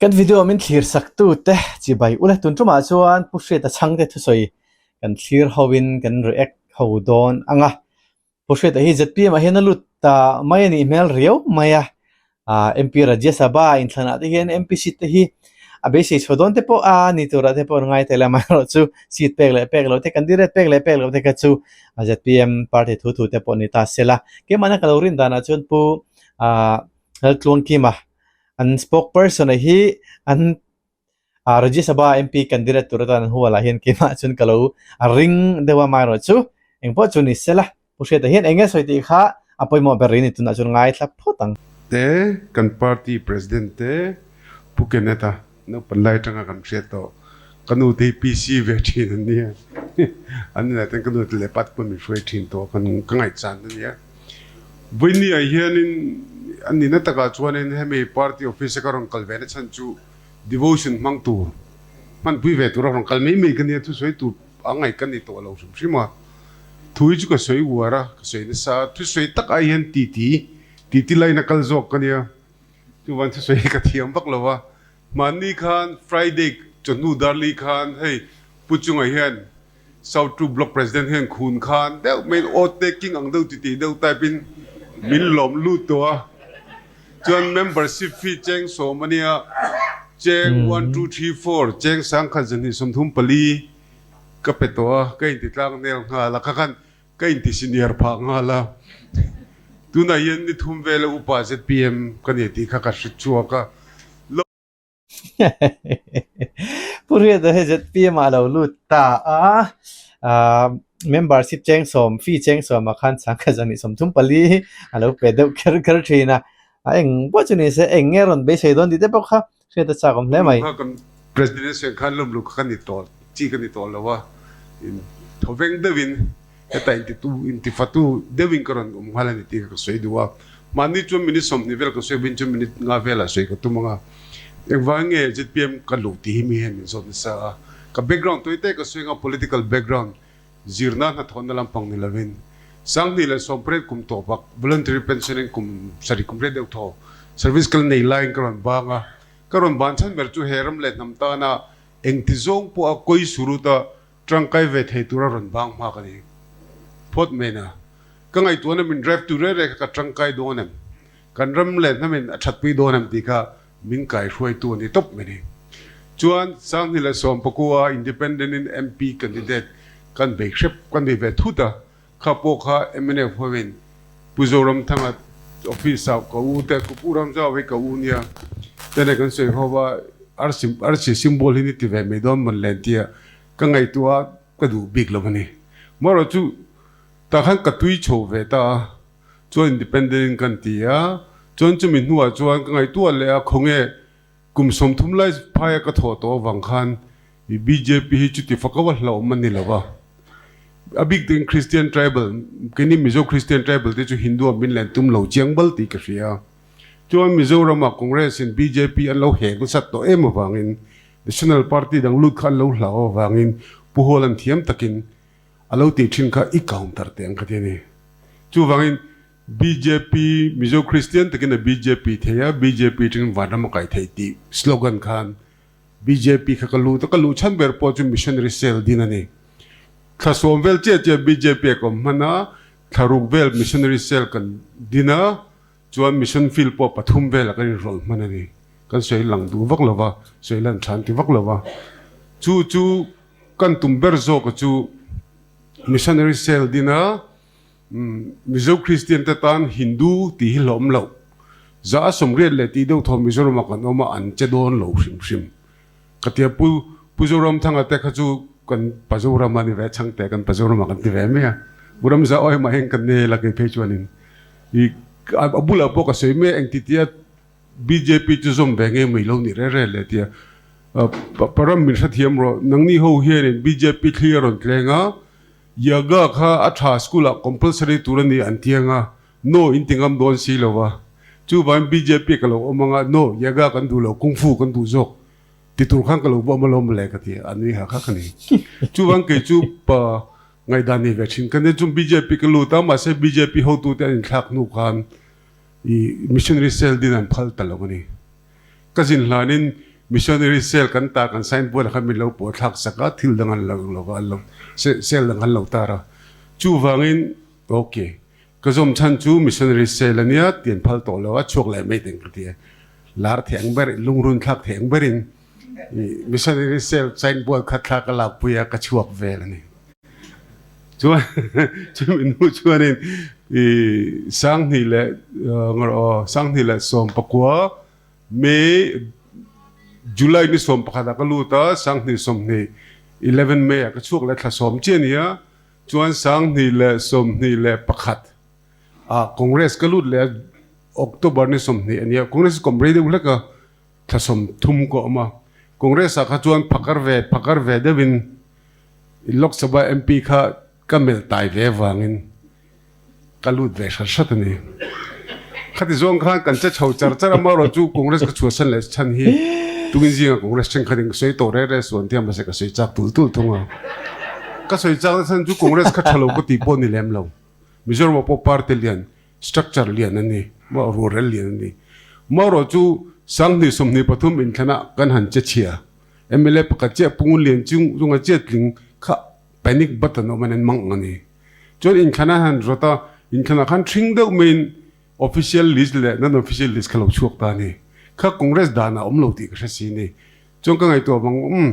Kan video min thlir sak tu te chibai ula tun tumah chuan Pu Hriata Chhangte thusawi kan thlir ho in kan react ho dawn ang a. Pu Hriata hi zpm ah hian a lut ta mai a nih hmel riau mai a, ah MP Rajya Sabha inthlanah te hian MP seat te hi a beisei chho dawn te pawh a ni turah te pawh an ngai tel a, amaherawh chu seat pek leh pek loh te candidate pek leh pek loh te kha chu zpm party thu thu te pawh ni ta se la. Keimahna ka lo rin danah chuan Pu ah Laltluangkima an spokesperson-a hi an Rajya Sabha MP candidate tur atan an hualah hian keimah chuan ka lo ring deuh a, amaherawhchu engpawh chu ni sela Pu Hriata hian eng nge sawi tih kha a pawimawh ber rin i tunah chuan ngaithla phawt ang. Te kan party president te Pu Kenneth-a naupan lai atanga kan hriat tawh ka nu te hi PC ve thin an nia an inah ten ka nu te leh pa te pawh min hruai thin tawh kan ka ngaihchan a nia. Vawinia hianin a nihna takah chuanin hemi party office a ka rawn kal ve na chhan chu devotion hmang tur hmanpui ve tura rawn kal mai mai ka nia thusawi tur a ngaih ka ni tawh lo hrim hrim a, thu hi chu ka sawi uar a, ka sawi nasa a, thusawi tak ai hian titi, titi line a kal zawk ka nia, chuvan thusawi hi ka thiam vak lo va, hmanni khan Friday chawhnu darli khan hei Pu Chunga hian South Two Block President hian khun khan deuh maiin aw taking ang deuh titi deuh type in min lawm lut tawh a, chuan membership fee cheng sawm a nia, cheng one two three four cheng sangkhat zahnih 34 Ka pe tawh a, ka inti tlang nel nghal a, kha khan ka inti senior phah nghal a. Tunah hian ni thum vela upa zpm ka ni tih kha ka hre chhuak a. Lo. Pu Riata hi zpm ah a lo lut ta a, membership cheng sawm, fee cheng sawmah khan sangkhat zahnih 34 a lo pe deuh kher kher thin a. A eng pawh chu ni se, eng nge rawn beisei dawn tih te pawh kha Hriat a chak awm hle mai. Kha kan President Seng khan lawm lu kha kan ni tawh chi ka ni tawh lo a, in thawveng deuhin heta intitu intifatu deuhin ka rawn awm nghal a ni tih kha ka sawi duh a. Mahni chuan minute 20 vel ka sawi vin chuan minute nga velah sawi ka tum ang a. Engvang nge zpm ka luh tih hi mi hian min zawt nasa a. Ka background tawi te ka sawi ang a, political background Zirna hnathawhna lampang ni lovin 2018 kum tawh bak voluntary pension in kum sarih kum riat deuh thaw service kal nei laiin ka rawn bang a, ka rawn ban chhan ber chu he ram leh hnam tana engti zawng pawh a kawi surut a tangkai ve thei tura rawn bang hma ka ni phawt mai na. Ka ngaihtuahna min drive tu reh reh kha ka tangkai dawn em? Kan ram leh hnamin a thatpui dawn em tih kha Min kaihruaitu a ni tawp mai ni. Chuan 2019 Independent in MP candidate kan bei hrep kan bei ve thut a, kha pawh kha mnf hoin Pu Zoramthanga office ah ka u te Pu Ramzau hi ka u nia tene kan sawi ho va arsi symbol hi ni ti ve mai dawn mawn len tia ka ngaihtuah a ka duh bik lo a ni. Marawh chu tah khan ka tui chho ve ta a. Chuan independent in kan ti a, chuan chumi hnuah chuan ka ngaihtuah leh a, khawnge kum 30 lai phaia ka thawh tawh avang khan i bjp hi chuti fak a hlauhawm a ni lo va. A bik takin Christian tribal, keini Mizo Christian tribal te chu Hindu ah min len tum lo chiang bal tih ka hria a. Chuan Mizoram ah Congress in bjp an lo hek nasat tawh em avangin National Party dang lut kha an lo hlau avangin Pu Hall an thiam takin A lo tih thin kha i counter teh ang ka ti a ni. Chuvangin bjp, Mizo Kristian takin a bjp thei a, bjp tangin vanram a kai thei tih slogan khan bjp kha ka lut a, ka luh chhan ber pawh chu missionary cell din a ni. Thla 10 vel chiah chiah bjp a ka awm hman a, thla ruk vel missionary cell kan din a, chuan mission field pawh pathum velah kan inrawlh hman a ni. Kan sawi lang duh vak lo va, sawi lan than ti vak lo va. Chu chu. Kan tum ber zawka chu Missionary Cell dina Mizo Kristian te tan Hindu tih hi hlawm loh. Za a 80 leh tih deuh thaw Mizoramah kan awm a, an che dawn lo hrim hrim. Ka tia Pu Pu Zoramthanga te kha chu kan Pazoram a ni ve chhangte kan Pazoramah kan ti ve mai a. Pu Ramza aw hemah hian kan nel a kei phei chuanin i a bulah pawh ka sawi mai a engtitia Bjp chu zawm ve ngei mai lo ni reh reh le tia Param min hrethiam rawh nangni ho hianin bjp thli a rawn tleng a Yaga kha a tha school ah compulsory tur a ni an tiang a no in ti ngam dawn si lo va chuvangin bjp ka lo awm anga no Yaga kan duh lo kungfu kan duh zawk ti tur khan ka lo bawm alawm le ka ti a nui ha kha ka ni chuvang kei chu pa ngaihdan nei ve thin ka nia chung bjp ka lut a mahse bjp hotute an inthlak hnu khan I missionary cell din an phal ta lo a ni. Ka zin hlanin Missionary Cell kan tar kan signboard ah khan min lo pawh thlak sak a, thil dang an lo lo va, an lo cell dang an lo tar a. Chuvangin ok, ka zawm chhan chu Missionary Cell a nia, tian phal tawh lo a, chhuak leh mai teng ka ti a. Lar thei ang ber, lungrun thlak thei ang berin Missionary Cell signboard kha thla ka lakpui a, ka chhuak vel a ni. Chuan chumi hnu chuanin i Sanghnih leh ngarawh aw, Sanghnih leh 19 May, July ni 11 ah ka lut a, 2020 11 May ah ka chhuak leh thla sawm chiah a ni a, chuan 2021 ah Congress ka lut leh a, October ni 20 a ni a, Congress hi kawm rei deuh hlek a, thla 30 ka awm a, Congress ah kha chuan phakar ve phakar ve deuhin Lok Sabha MP kha ka melh tai ve avangin ka lut ve hrat hrat a ni. Khati zawng khan kan che chho char char a, amaherawh chu Congress ka chhuahsan leh chhan hi tungin zinga Congress thenkhatin ka sawi tawh reh reh suan tia mahse ka sawi chak tul tul thung a. Ka sawi chak na chhan chu Congress kha tha lo ka tih pawh ni lem lo. Mizoram ah pawh party lian, structure lian a ni, rualrel lian a ni. Amaherawh chu 2023 inthlanah kan han che chhia, mla pakhat chiah Pungun Lian chunga chiah tling kha panic button awm in an mang ang a ni. Chuan inthlan a han rawt a, inthlanah khan hring deuh maiin official list leh non-official list kha lo chhuak ta a ni. Kha Congress danah a awm lo tih ka hre si ni. Chuan ka ngaihtuah vang umm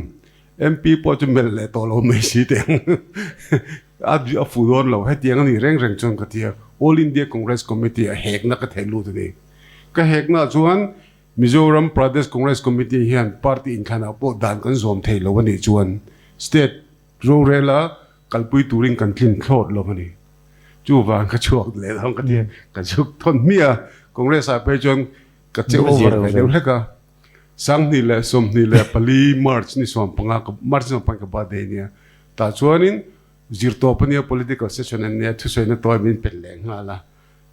MP pawh chu melh leh tawh lo mai si teh ang. A a fuh dawn lo hetiang a nih reng reng chuan ka ti a, All India Congress Committee a hekna ka theh lut a ni. Ka heknaah chuan Mizoram Pradesh Congress Committee hian party inthlanah pawh dan kan zawm thei lo a nih chuan state rorela kalpui turin kan tlin thlawt lo a ni. Chuvang ka chhuak leh dawn ka ti a, ka chhuk thawn hmiah a, Congress ah phei chuan ka che over ve deuh hlek a. 2024 March ni 15 ka March ni 15 ka birthday nia tah chuanin zirtawp a nia political session an nia thusawi na tawi min pet leh nghal a.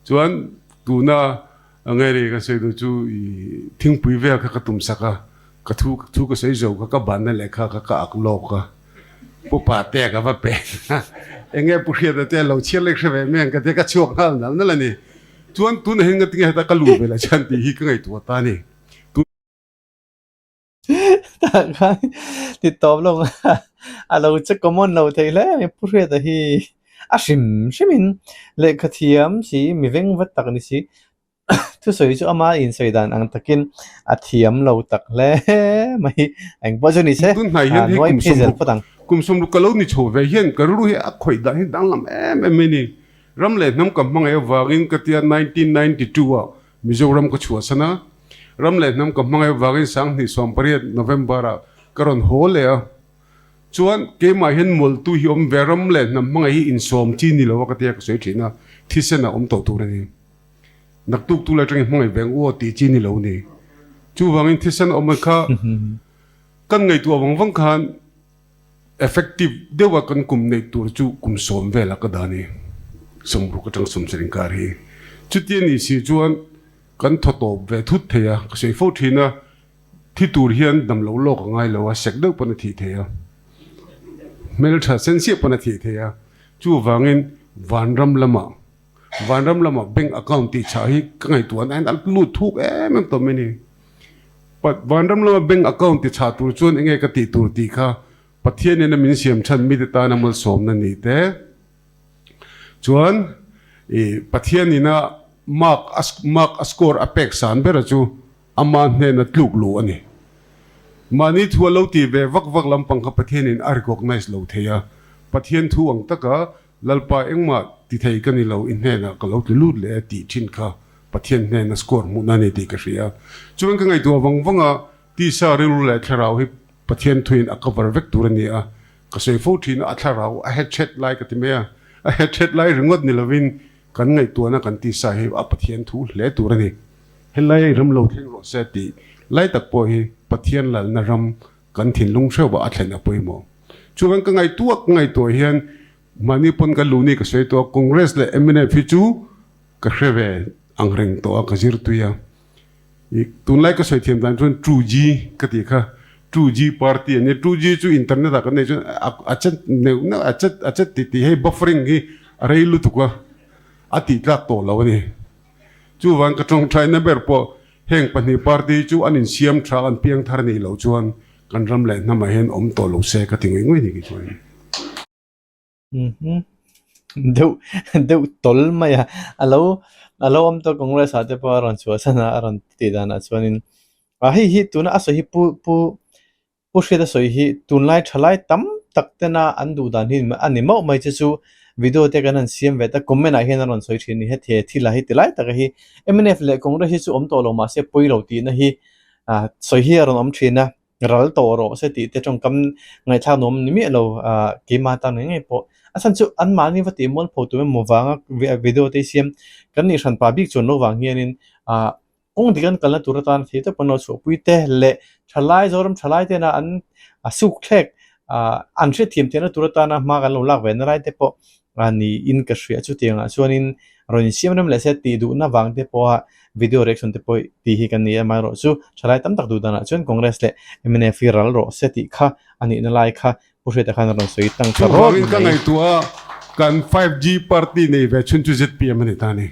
Chuan tuna A ngei ka sawi duh chu i thingpui vel kha ka tum sak a, ka thu thu ka sawi zo kha ka banna lehkha kha ka ak lawk a, Pu Pate ka va pe a, eng nge Pu Hriata te lo chhiar lek hre ve mai ang ka tia ka chhuak nghal nal nal a ni. Chuan tunah hian ngatinge heta ka luh ve lah chuan tih hi ka ngaihtuah ta a ni. Tah khan ti tawp lo a lo che common lo thei hle mai Pu Hriata hi a hrim hrim in lehkha thiam si mi veng vat tak ni si thusawi chu ama insawi dan ang takin a thiam lo tak hle mai engpawh chu ni se Tun hnai hian hei nuai kum phei zel sawmruk phawt ang. kum sawmruk ka lo ni chho ve hian ka rilru hi a khawih dan hi danglam em em mai ni. Ram leh hnam ka hmangaih avangin ka tia 1992 ah Mizoram ka chhuahsan a, ram leh hnam ka hmangaih avangin 2018 November ah ka rawn haw leh a. Chuan keimah hian mawlhtu hi awm ve, ram leh hnam hmangaih hi insawm chi ni lo a ka tia ka sawi thin a, thisen a awm tawh tur a ni. Naktuk tu leh atangin hmangaih ve ang u aw tih chi ni lo a ni. Chuvangin thisen awm kha kan ngaihtuah vang vang khan Effective deuha kan kum neih tur chu kum 10 velah ka dah a ni. 60 atang 70 inkar hi. Chutia ni si chuan kan thaw tawp ve thut thei a, ka sawi fo thin a, thi tur hian dam lo lawk a ngai lo a, sek deuh pawn a thih thei a, hmeltha sen siah pawn a thih thei a, chuvangin vanram lamah Vanram lamah bank account tih chhah hi ka ngaihtuah na hian a lut thuk em em tawh mai ni. Vanram lama bank account ti chhah tur chuan enge ka tih tur tih kha Pathian in a min siam chhan mite tana malsawmna ni te chuan i Pathian ina mark a mark a score a pek san bera chu ama hnena tluk luh a ni. Mahni thu a lo tih ve vak vak lampang kha Pathian in a recognize lo thei a, Pathian thu ang taka Lalpa engmah ti thei ka ni lo, i hnenah ka lo tlu lut leh e tih thin kha Pathian hnena score hmuhna a ni tih ka hria. Chuan ka ngaihtuah vang vang a, tisa rilru leh thlarau hi Pathian thuin a cover vek tur a ni a, ka sawi fo thin a, a thlarau a headset lai ka ti mai a, a headset lai ringawt ni lovin kan ngaihtuahna kan tisa hi a Pathian thu hle tur a ni. Helai a i ram lo thleng rawh se tih lai tak pawh hi Pathian lalna ram Kan thinlung hreuh a thlen a pawimawh. Chuan ka ngaihtuah ka ngaihtuah hian mahni pawn ka luh ni ka sawi tawh a, Congress leh mnf hi chu ka hre ve ang reng tawh a, ka zir tui a. I tunlai ka sawi thiam dan chuan two G ka tih kha, two G party an nia, two G chu internet ah kan nei chuan a chet neuh neuh a chet a chet tih tih hei buffering hi a rei lutuk a, a tih tlak tawh lo a ni. Chuvang ka tawngtaina ber pawh. Heng pahnih party hi chu an insiam tha an piang thar nih loh chuan kan ram leh hnamah hian awm tawh lo se ka ti ngawih ngawih ni kei chuan. Deuh deuh tawl mai a, a lo a lo awm tawh Congress ah te pawh a rawn chhuah san a, a rawn tih danah chuanin ah hei hi tuna a sawi hi pu pu Pu Hriata sawi hi tunlai thalai tam tak tena an duh dan hi a ni mauh mai che chu video te kan han siam ve ta comment ah hian a rawn sawi thin ni heti he thil ah hi ti lai taka hi mnf leh Congress hi chu awm tawh lo mahse pawi lo tihna hi ah sawi hi a rawn awm thin a ral tawh rawh se tih te tawngkam ngaihthlak nuam ni miah lo ah keimah tan ngei ngei pawh a chhan chu anmahni va tih mualpho tum emaw vanga video te hi siam kan nih hranpa bik chuan lo vang hianin ah Kawng dik an kalna tur atan thei tawp an lo chhuahpui te leh thalai Zoram thalai tena an suk thlek an hriatthiam theihna tur atana hma kan lo lak ve na lai te pawh niin ka hria. Chutiangah chuanin rawn insiam rem leh se tih duhna vang te pawha video reaction te pawh tih hi kan ni a, amaherawhchu thalai tam tak duh danah chuan Congress leh mnf hi ral rawh se tih kha a nihna lai kha Pu Hriata khan a rawn sawi tang ta rawt Chuvangin ka mai. ngaihtuah a, kan 5G party nei ve chhun chu zpm a ni ta a ni.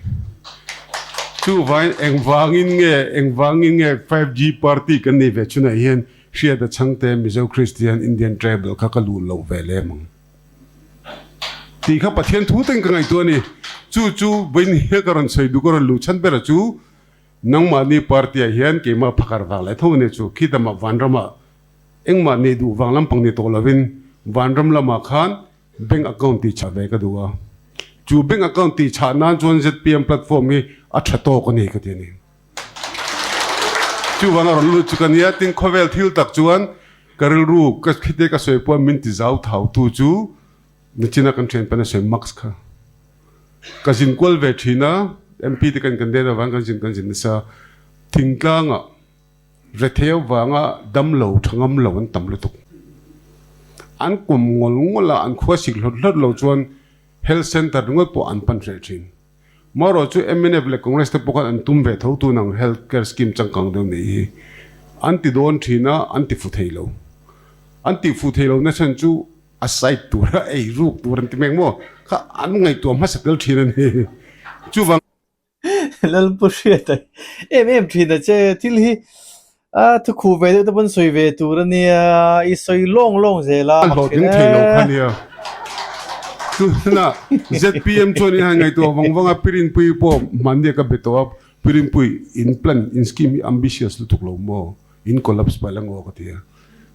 Chuvangin engvangin nge engvangin nge 5G party kan nei ve chhunah hian Hriata Chhangte Mizo Christian Indian Tribal kha ka luh loh ve lem ang tih kha Pathian thu ten ka ngaihtuah a ni. Chu chu vawiin ka rawn sawi duh ka rawn luh chhan ber chu nangmahni party ah hian keimah phakar vang leh tho a ni chu khitama vanramah Engmah nei duh vang lampang ni tawh lovin vanram lamah khan bank account tih chah ve ka duh a. Chu bank account tih chah nan chuan zpm platform hi a tha tawk a ni ka ti a ni. Chuvang a rawn lut chu ka nia, tin khawvel thil tak chuan ka rilru ka khite ka sawi pawh min ti zau thau tu chu Nichina kan thian pan a sawi Max kha. Ka zin kual ve thin a, MP te kan kan det avang kan zin kan zin nasa. Thingtlangah Rethei avanga damlo tha ngam lo an tam lutuk. An kum ngawl ngawl a, an khua sik hlawt hlawt lo chuan Health Centre ringawt pawh an pan hreh thin. Marawh chu mnf leh Congress te pawh khan an tum ve tho tun ang Health Care Scheme changkang deuh neih hi an ti dawn thin a, an ti fu thei lo. An tih fuh thei lo na chhan chu a side tura ei ruk tur an ti mek maw? Kha an ngaihtuah hmasa tel thin a ni. Chuvang. Lalpu hriat a em em thin a che thil hi a thukhuh ve deuh te pawn sawi ve tur a nia i sawi lawng lawng zel a A hlawhtling thei lo kha nia. Tunah zpm chuan in han ngaihtuah vang vang a Pirinpui pawh hmannia ka be tawh a Pirinpui in plan in scheme hi ambitious lutuk lo maw in collapse palh angaw ka ti a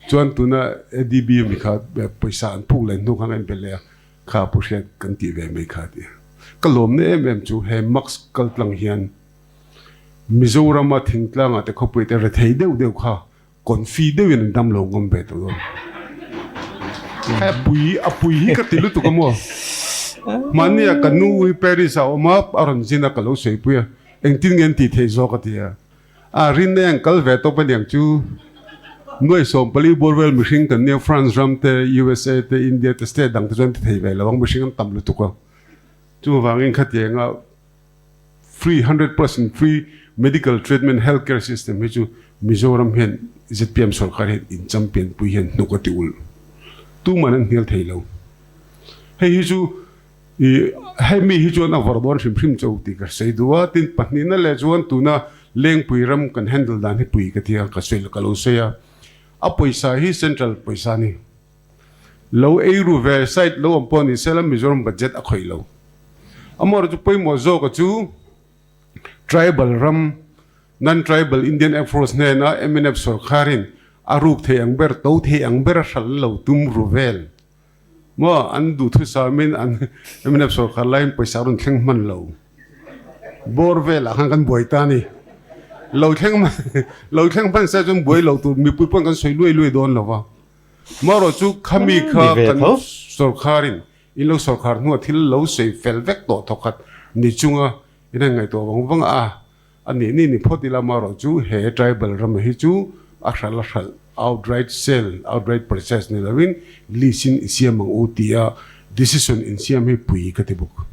chuan tuna ADB ami kha pawisa an phuk leh hnu khan ka inbe leh a Kha pu hriat kan tih ve mai kha tia. Ka lawmna em em chu he mask kal tlang hian Mizorama thingtlangah te khawpui te rethei deuh deuh kha confi deuhin an dam lo ngawm ve tawh dawn. He pui a pui hi ka ti lutuk a maw. Mahnia ka nu hi Paris ah a awm a, a rawn zin a ka lo sawi pui a, engtin nge an tih theih zawk a ti a. A rinna ang kal ve tawp aniang chu nuai 14 bawr vel mihring kan nia France ram te USA te India te state dang te chuan ti thei ve lo ang mihring an tam lutuk a chuvangin khatianga free 100% free medical treatment health care system hi chu Mizoram hian zpm sorkar hian in champion pui hian hnuk a ti ulh tuman an hnial thei lo hei hi chu I hemi hi chuan a vawrh dawn hrim hrim cho tih ka sawi duh a, tin pahnihna leh chuan tuna Lengpui ram kan handle dan hi pui ka ti a, ka sawi ka lo sawi a, a pawisa hi central pawisa a ni. Lo ei ru ve side lo awm pawh ni sela Mizoram budget a khawih lo. Amaherawhchu chu pawimawh zawka chu tribal ram, non-tribal Indian Air Force hnena mnf sorkharin a ruk thei ang ber, to thei ang ber a hral lo tum ru vel. Maw an duhthusamin an mnf sorkar laiin pawisa rawn thleng hman lo. Bawr velah khan kan buai ta a ni. Lo thleng lo thleng hman se chuan buai lo tur mipui pawn kan sawi luai luai dawn lo va. Marawh chu khami kha kan sorkarin in lo sorkar hnuah thil lo sawi fel vek tawh thawkhat ni chunga in han ngaihtuah vang vang a. A nih ni ni phawt ila amaherawh chu he tribal ram hi chu a hralh a hralh, outright sale, outright purchase ni lovin lease in i siam ang u tia decision in siam hi pui ka ti bawk.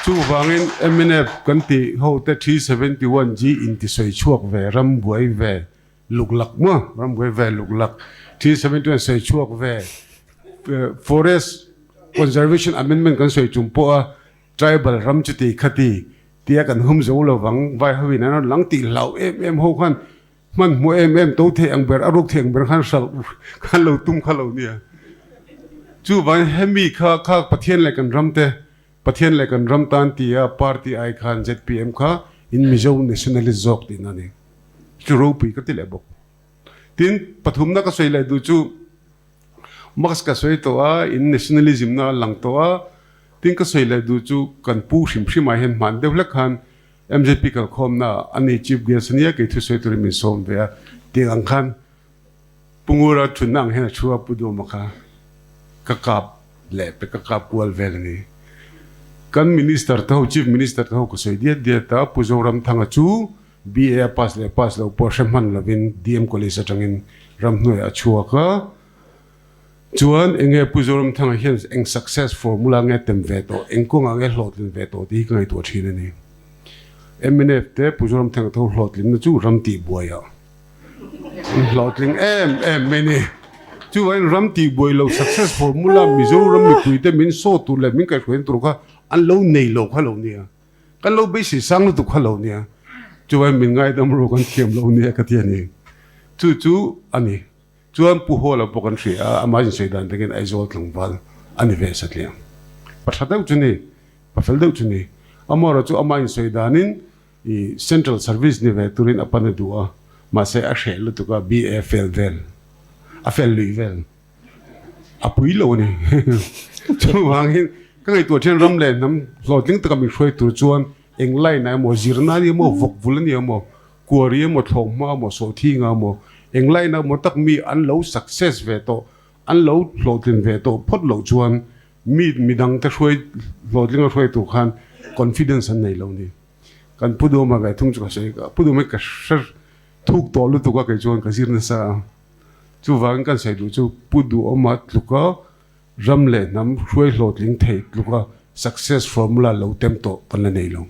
Chuvangin mnf kan tih ho te 371G intisawi chhuak ve, ram buai ve luklak maw, ram buai ve luklak, 371 sawi chhuak ve, Forest Conservation Amendment kan sawi chung pawha Tribal ram chuti khati Tia kan hum zo lovang, vai hoin an rawn lang tih hlauh em em ho khan hmanhmawh em em to thei ang ber, a ruk thei ang ber khan hralh khan lo tum kha lo nia. Chuvangin hemi kha kha Pathian leh kan ram te, Pathian leh kan ram tan tia party ai khan zpm kha in Mizo nationalist zawk tihna a ni. Chu ropui ka ti leh bawk. Tin, pathumna ka sawi leh duh chu Marx ka sawi tawh a, in nationalism na a lang tawh a, tin ka sawi leh duh chu kan pu hrim hrim ah hian hman deuh hlek khan MZP kalkhawmna ah a ni Chief Guest a nia kei thusawi turin min sawm ve a, tiang ang khan Pu Ngura thunna ang hian a thu a Pu Duhma kha ka kap leh pe ka kap kual vel a ni. Kan Minister te ho Chief Minister te ho ka sawi diat diat a, Pu Zoramthanga chu BA a pass leh pass lo pawh hre hman lovin DM College atangin ramhnuaiah a chhuak a. Chuan enge Pu Zoramthanga hian eng success formula nge tem ve tawh, eng kawngah nge hlawhtlin ve tawh tih hi ka ngaihtuah thin a ni. Mnf te Pu Zoramthanga tho hlawhtlinna chu ram tihbuaiah an hlawhtling em em mai ni. Chuvangin ram tihbuai lo success formula Mizoram mipuite min sawt tur leh min kaihhruaina tur kha an lo nei lo kha lo nia. Kan lo beisei sang lutuk kha lo nia, chuan min ngaidam ru kan thiam lo nia ka ti a ni. Chu chu a ni. Chuan Pu Hawla pawh kan hria a, amah insawi dan takin Aizawl tlangval a ni ve satliah. Pa tha deuh chu ni, pa fel deuh chu ni. Amaherawh chu amah insawi danin i Central Service ni ve turin a pan a duh a, mahse a hreh lutuk a, BA fel vel, a fel luih vel. A pui lo a ni. Chuvangin ka ngaihtuah thian ram leh hnam hlawhtling taka min hruai tur chuan eng line ah emaw zirna a ni emaw, vawk vul a ni emaw, kuari emaw, thlawhhma emaw, sawhthing ah emaw, eng line ah emaw tak mi an lo success ve tawh, an lo hlawhtlin ve tawh phawt loh chuan mi midang te hruai hlawhtlinga hruai tur khan confidence an nei lo a ni. Kan Pu Duhawma ve thung chu ka sawi, Pu Duhawma hi ka hre thuk tawh lutuk a kei chuan ka zir nasa a. Chuvangin kan sawi duh chu Pu Duhawma tluka ram leh hnam hruai hlawhtling thei tluka success formula lo tem tawh kan la nei lo.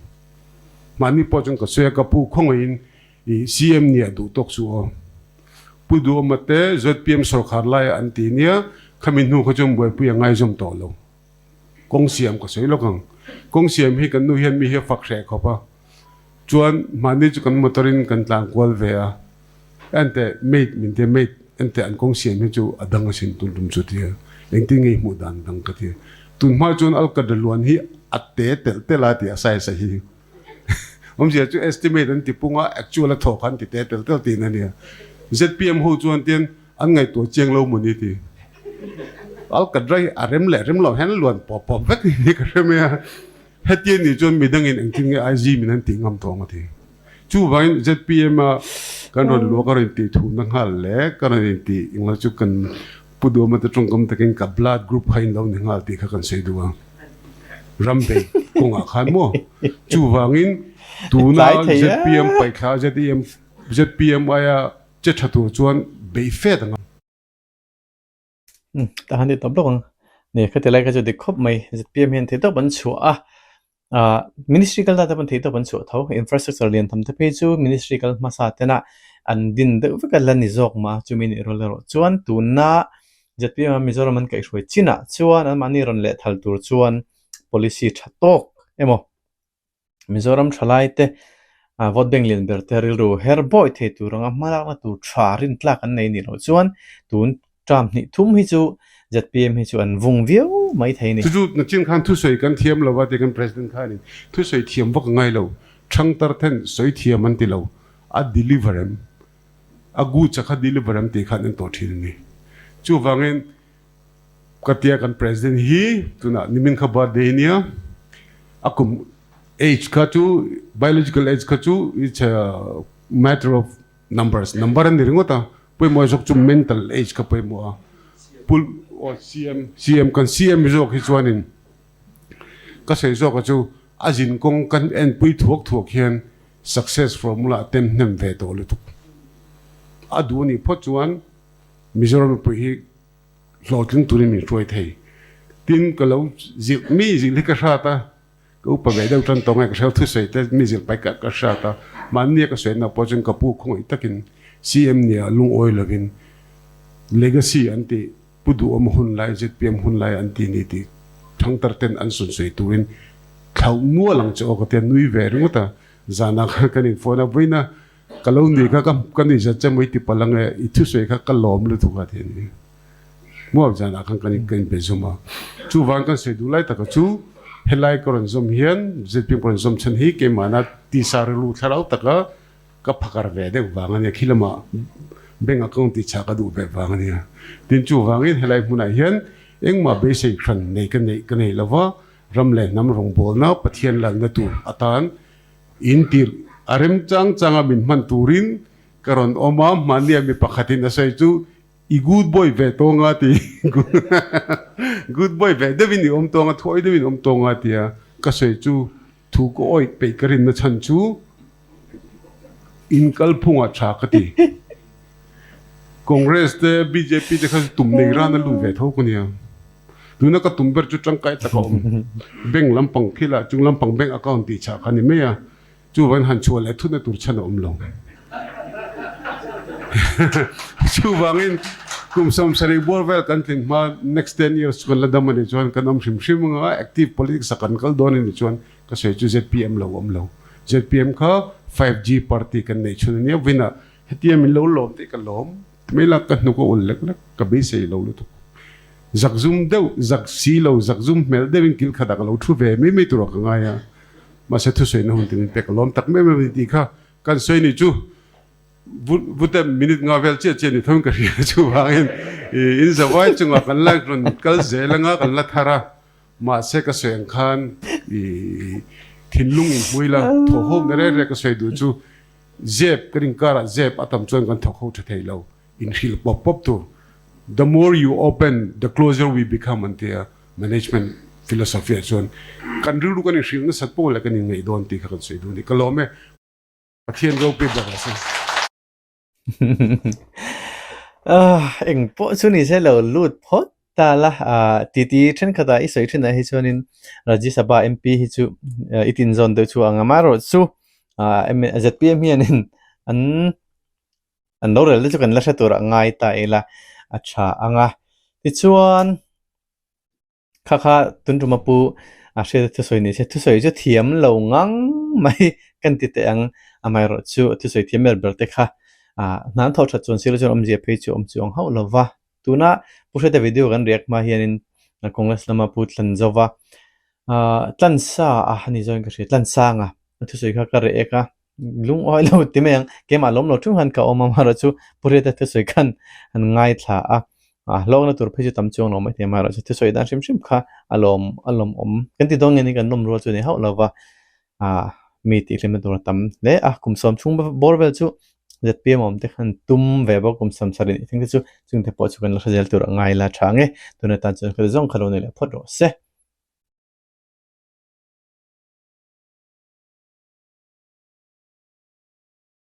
Mahni pawh chuan ka sawi a, ka pu khawngaihin i CM nia duh tawk chu aw. Pu Duhawma te zpm sawrkhar laia an ti nia, khami hnu kha chuan buaipui a ngaizawm tawh lo. Kawng siam ka sawi lawk ang. Kawng siam hi kan nu hian mi hi a fak hreh khawp a. Chuan mahni chu kan motor in kan tlan kual ve a, Enteh mate min tia mate enteh an kawng siam hi chu a dang asin tun tum chu tia engtin nge i hmuh dan dang ka ti. Tun hma chuan Alkadra luan hi a te telh telh a ti a size a hi. Awmzia chu estimate an ti pung a actual a thawk an ti te telh telh tiin a nia. Zpm ho chuan tian an ngaihtuah chiang lo mawni ti. Alkadra hi a rem leh rem lo hian luan pawp pawp vek ni ka hre mai a. Hetia nih chuan midangin engtin nge IG min an tih ngam tawh ang a ti. Chuvangin zpm a kan rawn luah ka rawn intih thumna nghal leh ka rawn intih englo chu kan Pu Duhawma te tawngkam takin ka blood group kha in lo ni nghal tih kha kan sawi duh a. Ram bei kawngah khan maw. Chuvangin tuna zpm paihthla zpm zpm aia che tha tur chuan bei fet ang a. Ta han ti tawp lawk ang. Ni khati lai kha chu dik khawp mai. Zpm hian thei tawp an chhuah a, ah ministry kal ta te pawn thei tawp an chhuah tho. Infrastructure lian tham te phei chu ministry kal hmasa tena an din deuh vek a la ni zawk mah a, chumi nih rual erawh chuan tuna zpm a Mizoram an kaihhruai chinah chuan anmahni rawn lehthal tur chuan policy tha tawk emaw Mizoram thalaite vote bank lian ber te rilru her bawi thei tur anga hmalakna tur tha rintlak an nei nih loh chuan tun term hnih thum hi chu zpm hi chu an vung viau mai thei a ni. Chu chu nachin khan thusawi kan thiam lo a ti kan President khanin thusawi thiam vak a ngai lo, thangtar then sawi thiam an ti lo, a deliver em, a goods a kha deliver em tih khan en tawh thin a ni. Chuvangin Ka tia kan president hi tunah nimin kha birthday nia a kum age kha chu biological age kha chu it's a matter of numbers number ani ringawt a pawimawh zawk chu mental age kha pawimawh a pul aw CM CM kan CM zawk hi chuanin ka sawi zawk a chu a zin kawng kan enpui thuak thuak hian success formula a tem hnem ve tawh lutuk a duh anih phawt chuan Mizoram mipui hi hlawhtling turin min hruai thei. Tin, ka lo zilh mi zilh hi ka hrat a, ka upa ve deuh tan tawng e, ka hreu thusawi te mi zilh pai ka hrat a, mahnia ka sawi na pawh chuan ka pu khawngaih takin CM nia lungawi lovin legacy an tih Pu Duhawm hun lai, zpm hun lai an ti ni tih thangtar ten an sawn sawi turin. Thlauh nual ang che aw ka ti a, nui ve ringawt a, zanah khan kan in phone a, vawiina ka lo nui kha ka nui zat che maw i ti palh ang e, i thusawi kha ka lawm lutuk a ti a ni. Muap zanah khan kan in ka inbe zawm a, chuvang kan sawi duh lai taka chu helai ka rawn zawm hian zpm ka rawn zawm chhan hi keimahna tisa rilru thlarau taka ka phakar ve deuh vang a nia, khi lamah bank account tih chah ka duh ve vang a nia. Tin chuvangin helai hmunah hian engmah beisei hran nei ka neih ka nei lova, Ram leh hnam rawngbawlna Pathian lalna tur atan in tirh a remchang changa min hman turin ka rawn awm a, hmahnia mi pakhatin a sawi chu i good boy ve tawng a ti good boy ve deuhin i awm tawng a, thuawi deuhin i awm tawng a tia ka sawi chu thu ka awih peih ka rinna chhan chu in kalphungah tha ka ti. Congress te bjp te kha chu tum nei rana lut ve tho ka nia. Tuna ka tum ber chu tangkai tak a awm. Bank lampang khi lah chung lampang bank account tih chah kha ni mai a, chuvangin han chhuah leh thutna tur chhan a awm lo. Chuvangin kum 70 bawr vel kan tlin hma next 10 years chu kan la dam a nih chuan kan awm hrim hrim anga active politics a kan kal dawn a nih chuan ka sawi chu zpm lo awm lo. Zpm kha 5G party kan neih chhun a nia, vawiinah hetia min lo lawm tih ka lawm. Mai lak ka hnuk a ul lek lek, ka beisei lo lutuk. Zakzum deuh, zak si lo, zakzum hmel deuhin kil khatah ka lo thu ve mai mai turah ka ngai a. Mahse thusawiina hun tin pek a lawm tak mai mai a ni tih kha kan sawi ni chu vute minute nga vel chiah chiah ni tho in ka hria chuvangin in zavai chungah kan la rawn kal zel anga kan la thar a. Mahse ka sawi ang khan thinlung inhmui la thawhawmna rek rek ka sawi duh chu Zep kan inkarah zep a tam chuan kan thawk ho tha thei lo, inhrilh pawp pawp tur. The more you open, the closer we become an ti a, management philosophy ah chuan kan rilru kan inhrilh nasat pawh leh kan inngaih dawn tih kha kan sawi duh a ni. Ka lawm e, Pathian ropui ber rawh se. Eng pawh chu ni se lo lut phawt ta la, titi thenkhatah i sawi thinah hi chuanin Rajya Sabha MP hi chu i tinzawn deuh chu ang amaherawhchu zpm hianin an an rorel te chu kan la hre turah ngai ta ila a tha ang a, tichuan. Kha kha tun tum a pu a hriat a thusawi ni se thusawi chu thiam lo ngang mai kan ti teh ang amaherawh chu thusawi thiam ber ber te kha ah hna an thawh that chuan silo chuan awmzia phei chu awm chuang hauh lo va tuna Pu Hriata video kan react hma hianin Congress lama Pu Tlanzova ah Tlansa a ni zawng in ka hria Tlansanga a thusawi kha ka react a. Lungawi lo ti mai ang, keimah lawm lo thung khan ka awm a, amaherawh chu Pu Riata thusawi khan an ngaithla a, a hlawkna tur phei chu tam chuang lo mai thei amaherawh chu thusawi dan hrim hrim kha a lawm a lawmawm kan ti dawn nge ni kan lawm rual chu ni hauh lova, ah mi tihhlimna tur a tam hle a, kum sawm chhung bawr vel chu zpm awm te khan tum ve bawk kum sawm sarih nih thleng te chu chungte pawh chu kan la hre zel tur a ngai la tha ang e, tuna tan chuan khawte zawng kha lo nei leh phawt rawh se.